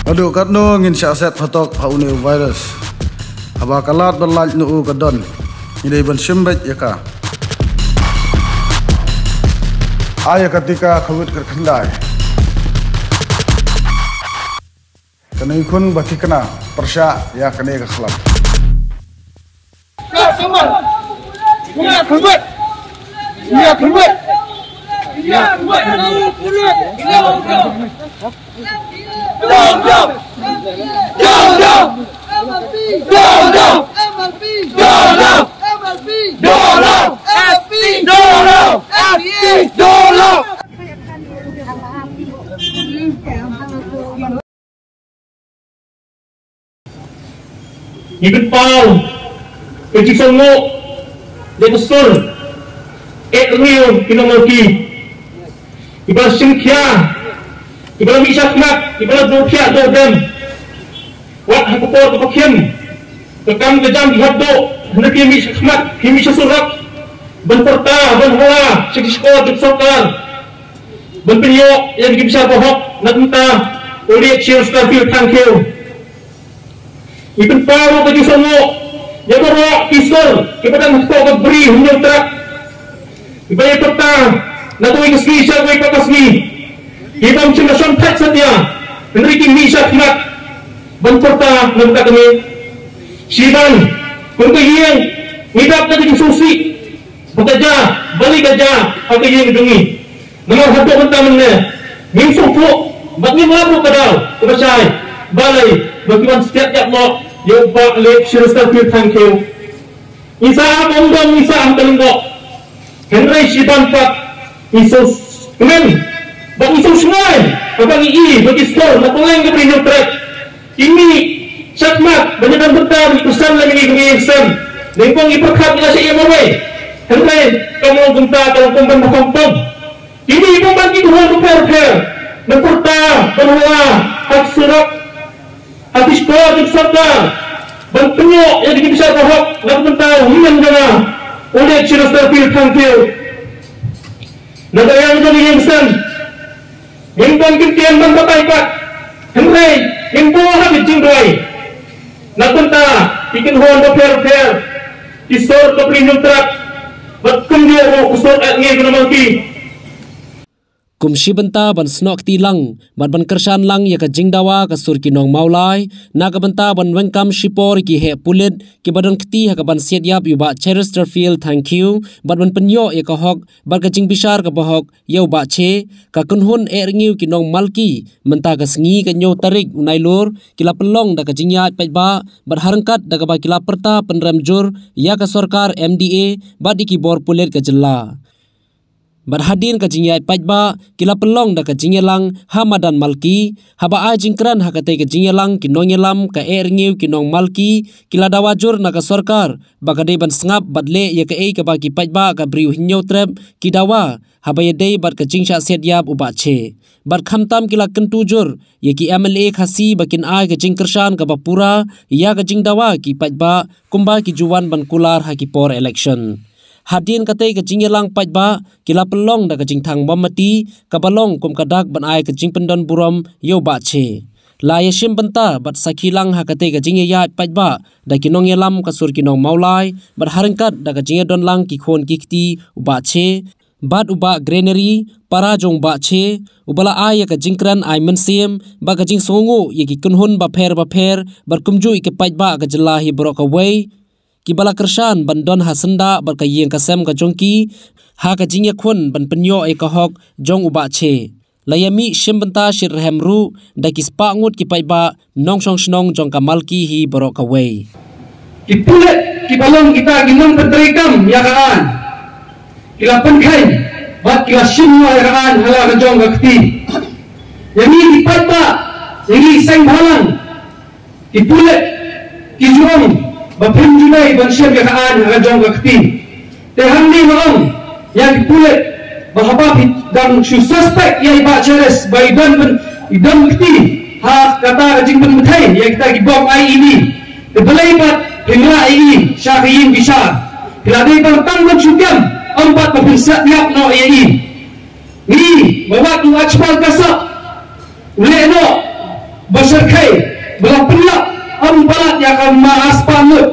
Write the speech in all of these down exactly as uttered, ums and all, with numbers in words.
Haduh katno ngin shah set phatok ha une u virus? Haba ka lad ban lait noh u ka don, ngi dei ban shim beit ïa ka. Ai ïa ka tika covid kyrkhyndai. Kane khun ba thikna pyrshah ïa kane ka khlam. Ngi pynpaw ka jingsngewnguh ïa ka sur eh rngiew ki nongmalki, kiba la shim khia, kiba la mih shakhmat, kiba la duh khiah duh dem. Wat ha ka por kaba khim, ka kam ka jam ki hap duh, hynrei ki mih shakhmat, ki mih sha surok ban pyrta, ban halla sha ki shkor jong ka sorkar, ban pynïoh ïa ki bishar bahok na ka bynta u Late Shri Starfield Thangkhiew. Ngi pynpaw ruh ka jingsngewnguh ïa baroh ki sur kiba dang hapoh ka Bri Hynñiewtrep, kiba ïa pyrta na kawei ka sngi sha kawei pat ka sngi, ki bym shym la shongthait satia, hynrei ki mih shakhmat ban pyrta na ka bynta kane. Shiban kum ka ïing, ngi dap da ka jingsngewsih ba ka jia balei ka jia ha ka ïing jong ngi. Namar haduh mynta mynne ngim sngewthuh bad ngim lap ruh ka daw kaba shai balei ba ki wan stiat ïap noh ïa u Bah Late Shri Starfield Thangkhiew. Ngi sah ha ka umdom, ngi sah ha ka lyngdoh, hynrei shiban pat ngi sngewkmen bad ngi sngewsynei haba ngi i ba ki sur na kylleng ka Bri Hynñiewtrep ki mih shakhmat ban ïadon bynta bad ki kyrsan lem ïa ngi kum ïing sem. Nyngkong ngi pyrkhat ngi la shah ïa marwei, hynrei ka long kumta, ka long kum ban ba khongpong. Ki mih kum ban ki kynhun bapher bapher ban pyrta, ban halla ha ki surok, ha ki shkor jong ka sorkar, ban pynïoh ïa ki bishar bahok na ka bynta u hynmen jong nga u Late Shri Starfield Thangkhiew. Na ka liang jong ka ïing sem, ngim don kyntien ban batai pat, hynrei ngin buh ha ka jingduwai na ka bynta ki kynhun bapher bapher, ki sur ka Bri Hynñiewtrep bad kumjuh ruh ka sur eh rngiew ki nongmalki. Kum shi bynta ban snoh kti lang bad ban kyrshan lang ïa ka jingdawa ka sur ki nong Mawlai, na ka bynta ban weng kam shipor ïa ki heh pulit kiba don kti ha ka ban siat ïap ïa u Bah Cheristerfield Thangkhiew bad ban pynïoh ïa ka hok bad ka jingbishar kaba hok ïa u Bah Che, ka kynhun eh rngiew ki nong Malki mynta ka sngi ka hynñiew tarik u Nailur ki la pynlong da ka jingïaid paidbah bad ha ryngkat da kaba ki la pyrta pynrem jur ïa ka sorkar M D A bad ïa ki bor pulit ka jylla. Bad hadien ka jingïaid paidbah ki la pynlong da ka jingïalang ha madan Malki, haba ai jingkren ha katei ka jingïalang ki nongïalam ka eh rngiew ki nong Malki ki la dawa jur na ka sorkar ba ka dei ban sngap bad leh ïa kaei kaba ki paidbah ka Bri Hynñiewtrep ki dawa haba ïadei bad ka jingshah siat ïap u Bah Che. Bad khamtam ki la kyntu jur ïa ki M L A Khasi ba kin ai ka jingkyrshan kaba pura ïa ka jingdawa ki paidbah kumba ki ju wan ban kular ha ki por election. Hadien katei ka jingïalang paidbah ki la pynlong da ka jingthang mombati kaba long kum ka dak ban ai ka jingpyndon burom ïa u Bah Che. La ïashim bynta bad sakhi lang ha katei ka jingïaid paidbah da ki nongïalam ka sur ki nong Mawlai bad ha ryngkat da ka jingïadon lang ki khun ki kti u Bah Che bad u Bah Granary, para jong u Bah Che, uba la ai ïa ka jingkren ai mynsiem bad ka jingsngewnguh ïa ki kynhun bapher bapher bad kumjuh ïa ki paidbah ka jylla hi baroh kawei kiba la kyrshan ban don ha syndah bad ka ïing ka sem ka jong ki ha ka jingïakhun ban pynïoh ïa ka hok jong u Bah Che. La ïamih shim bynta shitrhem ruh da ki spah ngut ki paidbah nongshong shnong jong ka Malki hi baroh kawei. Ki pulit kiba long kita ki nongpyntreikam ïa ka aiñ ki la pynkheiñ bad ki la shim noh ïa ka aiñ ha la ka jong ka kti. Ïa ngi ki paidbah, ïa ngi seng bhalang, ki pulit ki ju ong ba phim ju dei ban shim ïa ka aiñ ha ka jong ka kti. Te hangne nga ong ïa ki pulit ba haba phi dang shu suspect ïa i Bah Cheris ba i don pyn-, i don kti ha kata ka jingpynbthei ïa kita ki bom I E D, te balei pat phim lah ïa i sha ka ïing bishar? Phi la dei ban tang ban shu kem, ym pat ba phin siat ïap noh ïa i. Ngi ba wat u Achpal Kasap u leh noh ba shyrkhei ba la pynïap, ym palat ïa ka ma ar spah ngut.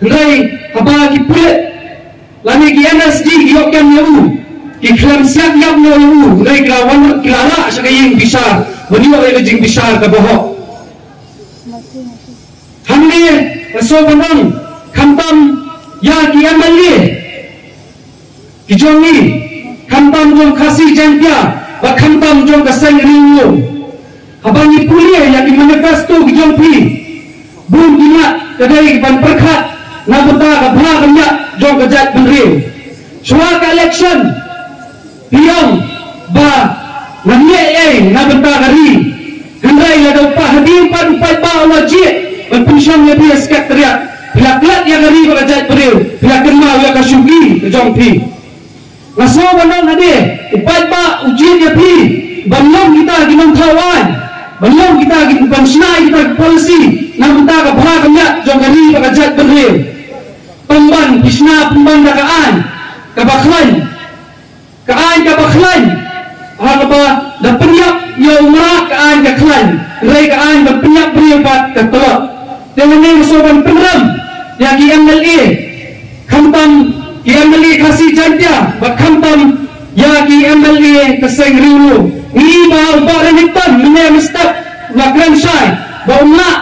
Hynrei haba ki pulit lane ki N S G ki ïoh kem ïa u, ki khlem siat ïap noh ïa u, hynrei ki la wan, ki la rah sha ka ïing bishar ban ïoh ïa ka jingbishar kaba hok. Hangne nga sngewbha ban ong, khamtam ïa ki M L A ki jong ngi, khamtam jong Khasi Jaiñtia bad khamtam jong ka seng Ri Lum. Haba ngi pule ïa ki manifesto ki jong phi, bun ki mat ka dei ban pyrkhat na bynta ka bha ka miat jong ka jaitbynriew. Shuwa ka election phi ong ba ngan leh ei na bynta ka ri. Hynrei lada u paidbah, hadien pat u paidbah u la jied ban pynshong ïa phi ha Secretariat, phi la klet ïa ka ri bad ka jaitbynriew, phi la kynmaw ïa ka shuki ka jong phi. Nga sngew ban ong hadien u paidbah u jied ïa phi ban long kita ki nongthaw aiñ, ban long kita ki, ban shna kita ki policy na bynta ka bha ka miat jong ka ri bad ka jaitbynriew. Pynban phi shna pynban da ka aiñ kaba khlaiñ, ka aiñ kaba khlaiñ. Ha kaba da pynïap ïa u mrad ka aiñ ka khlaiñ, hynrei ka aiñ ba pynïap briew pat ka tlot. Te hangne nga sngewbha ban pynrem ïa ki M L A, khamtam ki M L A Khasi Jaiñtia bad khamtam ïa ki M L A ka seng Ri Lum. Ngi i ba u Bah Renikton mynne mynstep u la kren shai ba um lah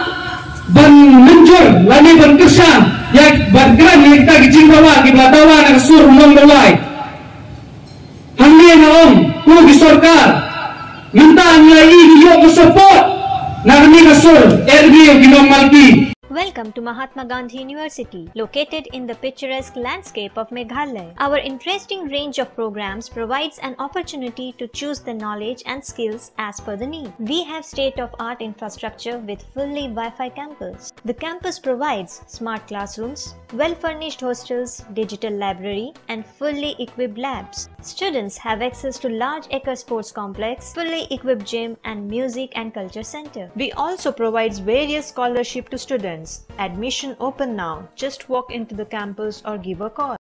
ban mynjur lane ban kyrshan ïa, ban kren ïa kita ki jingdawa kiba la dawa na ka sur u nongdawai. Hangne nga ong, ko ki sorkar, mynta ngi la ïoh ka support na kane ka sur, eh, ki nongmalki. Welcome to Mahatma Gandhi University, located in the picturesque landscape of Meghalaya. Our interesting range of programs provides an opportunity to choose the knowledge and skills as per the need. We have state-of-art infrastructure with fully Wi-Fi campus. The campus provides smart classrooms, well-furnished hostels, digital library, and fully equipped labs. Students have access to large acre sports complex, fully equipped gym, and music and culture center. We also provides various scholarship to students. Admission open now. Just walk into the campus or give a call.